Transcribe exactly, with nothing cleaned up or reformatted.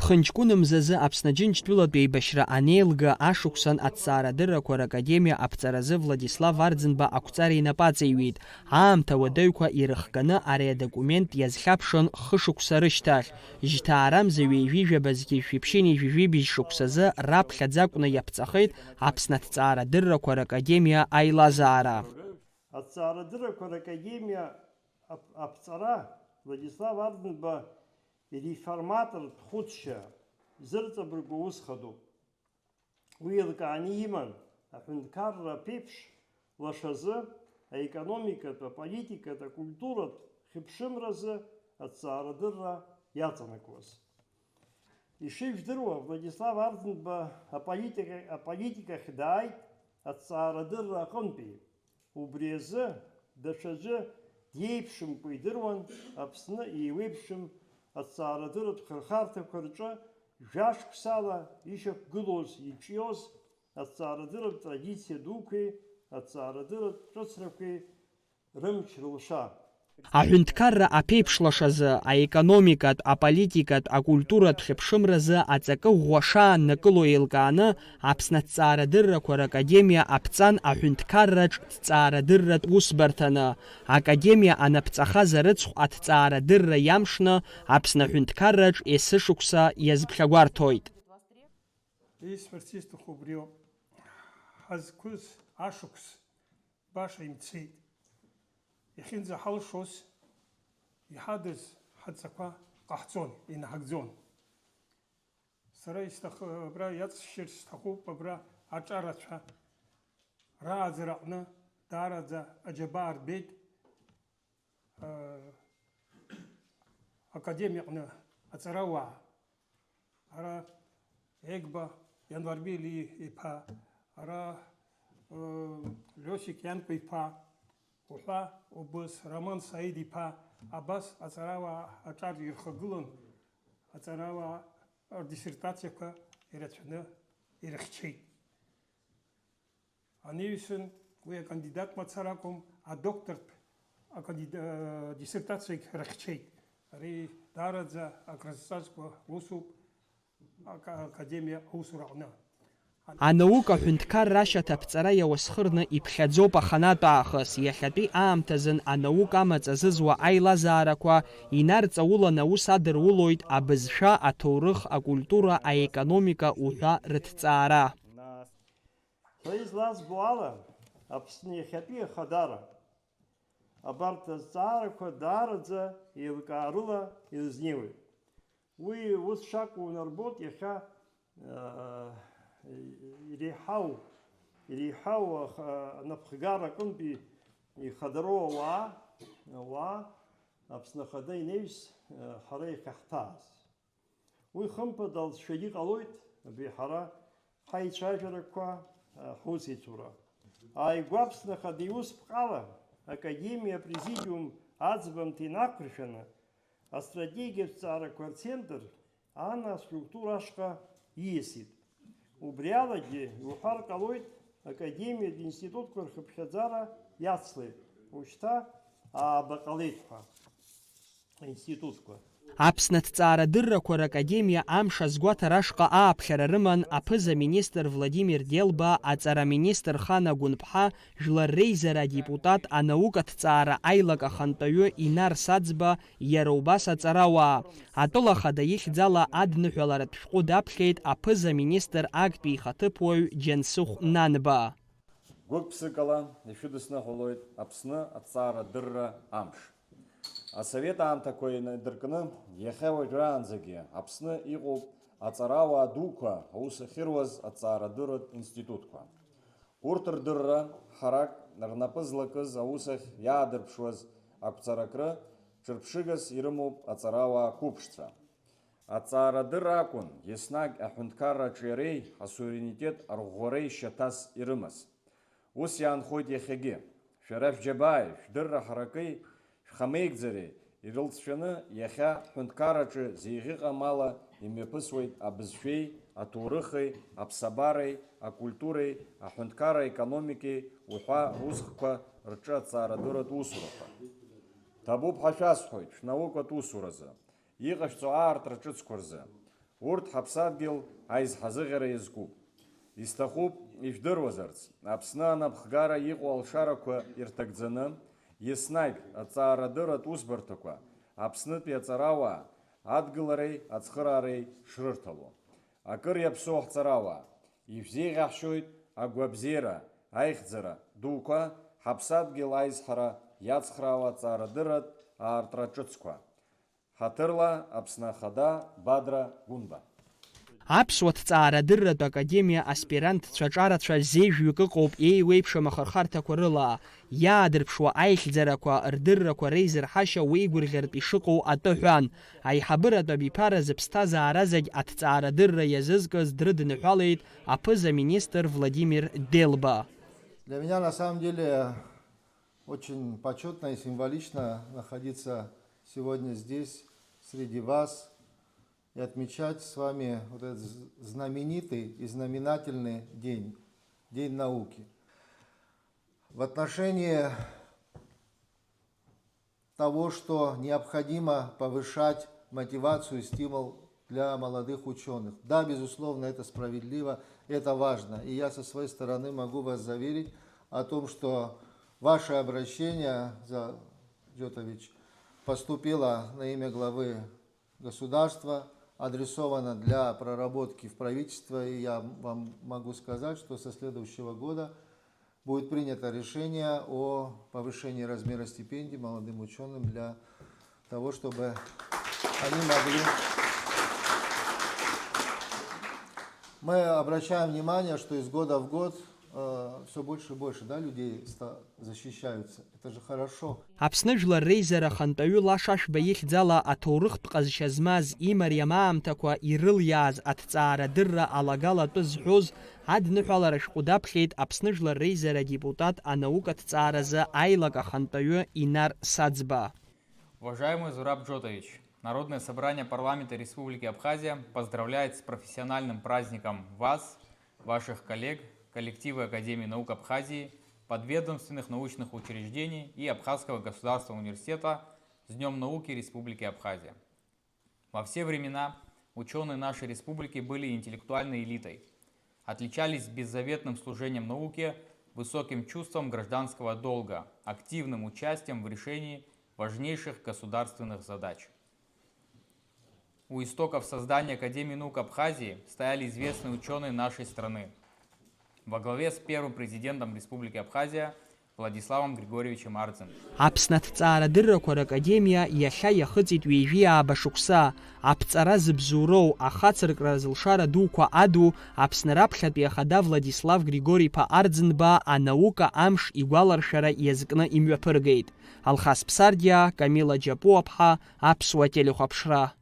Ԥынҷкәын мзазы Аԥсны Џьынџьтәылатә еибашьра анеилга ашықәсан Аҭҵаарадыррақәа ракадемиа аԥҵаразы Владислав Арӡынба ақәҵара инапы аҵеиҩит. Аамҭа уадаҩқәа ирыхганы ари адокумент иазхьаԥшын хышықәса рышьҭахь. Жьҭаарамза ҩажәи жәаба зқьи жәшәи ԥшьынҩажәи жәибжь шықәсазы раԥхьаӡа акәны иаԥҵахеит Аԥсны Аҭҵаарадыррақәа ракадемиа аилазаара. Аҭҵаарадыррақәа ракадемиа ап-, аԥҵара Владислав Арӡынба иреформатортә хәыцшьа зырҵабыргуа ус хадоуп. Уи еилкааны иман аҳәынҭқарра аԥеиԥш лашазы, аекономикатә, аполитикатә, акультуратә хьыԥшымразы аҭҵаарадырра иаҵанакуаз. Ишыжәдыруа, Владислав Арӡынба аполитика, аполитикахь дааит аҭҵаарадырра аҟынтәи. Убри азы даҽаӡәы диеиԥшымкәа идыруан Аԥсны еиуеиԥшым аҭҵаарадырратә хырхарҭақәа рҿы жәашықәсала ишьақәгылоз, иҿиоз аҭҵаарадырратә традициа дуқәеи аҭҵаарадырратә ҿыцрақәеи рымч-рылша. Аҳәынҭқарра аԥеиԥш лашазы, аекономикатә, аполитикатә, акультуратә хьыԥшымразы аҵакы ӷәӷәа шааннакыло еилкааны, Аԥсны Аҭҵаарадыррақәа ракадемиа аԥҵан аҳәынҭқарраҿ ҭҵаарадырратә усбарҭаны, академиа анаԥҵахаз арыцхә аҭҵаарадырра иамшны, Аԥсны аҳәынҭқарраҿ есышықәса иазԥхьагәарҭоит. Исҳәарц исҭаху убриоуп. Ҳазқәыз ашықәс баша имцеит. Иахьынӡаҳалшоз, иҳадыз ҳадҵақәа ҟаҳҵон, инаҳагӡон. Сара исҭахы-, абра иаҵшьырц сҭахуп, абра аҿарацәа рааӡара аҟны даараӡа аџьабаа рбеит, э, академиаҟны аҵарауаа. Ара Егба Ианварбели иԥа, ара, э, Лиосик Ианкәа иԥа, уҳәа убыс Роман Саид иԥа, абас аҵарауаа аҿар ирхагылан, аҵарауаа рдиссертациақәа ирацәаны ирыхьчеит. Анаҩсан уи акандидат мацара акәым, адоктортә акандида-, диссертациагь рыхьчеит. Ари даараӡа акрызҵазкуа усуп ака-, академиа аусураҟны. Анаука аҳәынҭқарра ашьаҭа аԥҵара иауасхырны иԥхьаӡоуп аханатә аахыс, иахьатәи аамҭазын анаука амаҵ азызуа аилазаарақәа инарҵаулан аус адырулоит абызшәа, аҭоурых, акультура, аекономика уҳәа рыҭҵаара. Са излазбо ала, Аԥсны иахьатәи ахадара абарҭ азҵаарақәа даараӡа еилкаарыла ирызнеиуеит. Уи ус шакәу унарбоит иахьа, аа, иреиҳау, иреиҳау аха-, анапхгара аҟынтәи ихадароу ауаа, ауаа Аԥсны Ахада инаҩс, аа, ҳара иахьаҳҭааз. Уи хымԥада алҵшәагьы ҟалоит, абри ҳара ҳаицәажәарақәа, а, ҳусеицура. Ааигәа Аԥсны Ахада иусԥҟала Академиа апрезидиум аӡбамҭа инақәыршәаны, астратегиатә ҵаарақәа рцентр ана аструктура ашҟа ииасит. Убри алагьы иуҳәар ҟалоит, Академиатә институтқәа рхыԥхьаӡара иацлеит, ушьҭа ааба ҟалеит ҳәа. Аинститутқәа. Аԥсны аҭҵаарадыррақәа ракадемиа амш азгәаҭара ашҟа ааԥхьара рыман аԥыза-министр Владимир Делба, аҵара-министр Хана Гәынԥҳа, жәлар реизара адепутат, анаукаҭҵаара аилак ахантәаҩы Инар Саӡба, иара убас аҵарауаа. Атәыла ахада ихьӡала адныҳәаларатә шәҟәы даԥхьеит аԥыза-министр актәи ихаҭыԥуаҩ Џьансыхә Нанба. Гәык-ԥсыкала ишәыдысныҳәалоит Аԥсны аҭҵаарадырра амш. Асовет аамҭақәа инадыркны, иахьа уажәраанӡагьы Аԥсны иҟоуп аҵарауаа дуқәа аус ахьыруаз аҭҵаарадырратә институтқәа. Урҭ рдырра ҳарак рнапы злакыз аус ахь иаадырԥшуаз ақәҵаракры ҿырԥшыгас ирымоуп аҵарауаа қәыԥшцәа. Аҵаарадырра акәын еснагь аҳәынҭқарра аҿиареи асуверенитет арӷәӷәареи шьаҭас ирымаз. Ус иаанхоит иахьагьы. Шәара шәџьабааи, шәдырра ҳараки, шәхамеигӡареи ирылҵшәаны иахьа ҳҳәынҭқарраҿы зеиӷьыҟам ала имҩаԥысуеит абызшәеи, аҭоурыхи, аԥсабареи, акультуреи, аҳәынҭқарра аекономикеи уҳәа русхқәа рҿы аҭҵаарадырратә усурақәа. Ҭабуп ҳәа шәасҳәоит шәнаукатә усуразы. Иҟашәҵо аартра ҿыцқәа рзы. Урҭ ҳаԥсадгьыл аизҳазыӷьара иазкуп. Исҭахуп ижәдыруазарц, Аԥсны анапхгара иҟоу алшарақәа ирҭагӡаны, еснагь аҵаарадырратә усбарҭақәа Аԥснытәи аҵарауаа адгылареи ацхыраареи шрырҭало. Акыр иаԥсоу ҳҵарауаа, ишәзеиӷьаҳшьоит агәабзиара, аихьӡара дуқәа, ҳаԥсадгьыл аизҳара иацхраауа аҵаарадырратә аартра ҿыцқәа. Ҳаҭырла, Аԥсны Ахада, Бадра Гәынба. Аԥсуа ҭҵаарадырратә академиа аспирантцәа ҿарацәа зежәҩык ыҟоуп еиуеиԥшым ахырхарҭақәа рыла. Иаадырԥшуа аихьӡарақәа, рдыррақәа реизырҳашьа уеигәырӷьартә ишыҟоу атәы ҳәан, аиҳабыратә абиԥара зыԥсҭазаара зегь аҭҵаарадырра иазызкыз дрыдныҳәалеит аԥыза-министр Владимир Делба. Для меня, на самом деле, очень почётно и символично находиться сегодня здесь, среди вас, и отмечать с вами вот этот з-, знаменитый и знаменательный день, День науки. В отношении того, что необходимо повышать мотивацию и стимул для молодых учёных. Да, безусловно, это справедливо, это важно. И я со своей стороны могу вас заверить о том, что ваше обращение, Зал Джотович, поступило на имя главы государства, адресовано для проработки в правительство, и я вам могу сказать, что со следующего года будет принято решение о повышении размера стипендий молодым учёным для того, чтобы они могли... Мы обращаем внимание, что из года в год, э, всё больше и больше, да, людей ста-, защищаются. Это же хорошо. Аԥсны Жәлар Реизара ахантәаҩы Лаша Ашәба ихьӡала аҭоурыхтә ҟазшьа змаз имариам аамҭақәа ирылиааз аҭҵаарадырра алагала атәы зҳәоз адныҳәалара ашәҟәы даԥхьеит Аԥсны Жәлар Реизара адепутат анаукаҭҵааразы аилак ахантәаҩы Инар Саӡба. Уважаемый Зураб Джотович, Народное собрание парламента Республики Абхазия поздравляет с профессиональным праздником вас, ваших коллег, коллективы Академии наук Абхазии, подведомственных научных учреждений и Абхазского государственного университета с Днём науки Республики Абхазия. Во все времена учёные нашей республики были интеллектуальной элитой, отличались беззаветным служением науке, высоким чувством гражданского долга, активным участием в решении важнейших государственных задач. У истоков создания Академии наук Абхазии стояли известные учёные нашей страны, во главе с первым президентом Республики Абхазия Владиславом Григорьевичем Ардзиным. Аԥсны аҭҵаарадыррақәа ракадемиа иахьа иахыҵит ҩажәи ааба шықәса. Аԥҵара зыбзоуроу, ахацыркра зылшара дуқәа аду, Аԥсны раԥхьатәи ахада Владислав Григори-иԥа Ардзинба анаука амш игәаларшәара иазкны имҩаԥыргеит. Алхас Ԥсардиа, Камила Џьапуаԥҳа, Аԥсуа телехәаԥшра.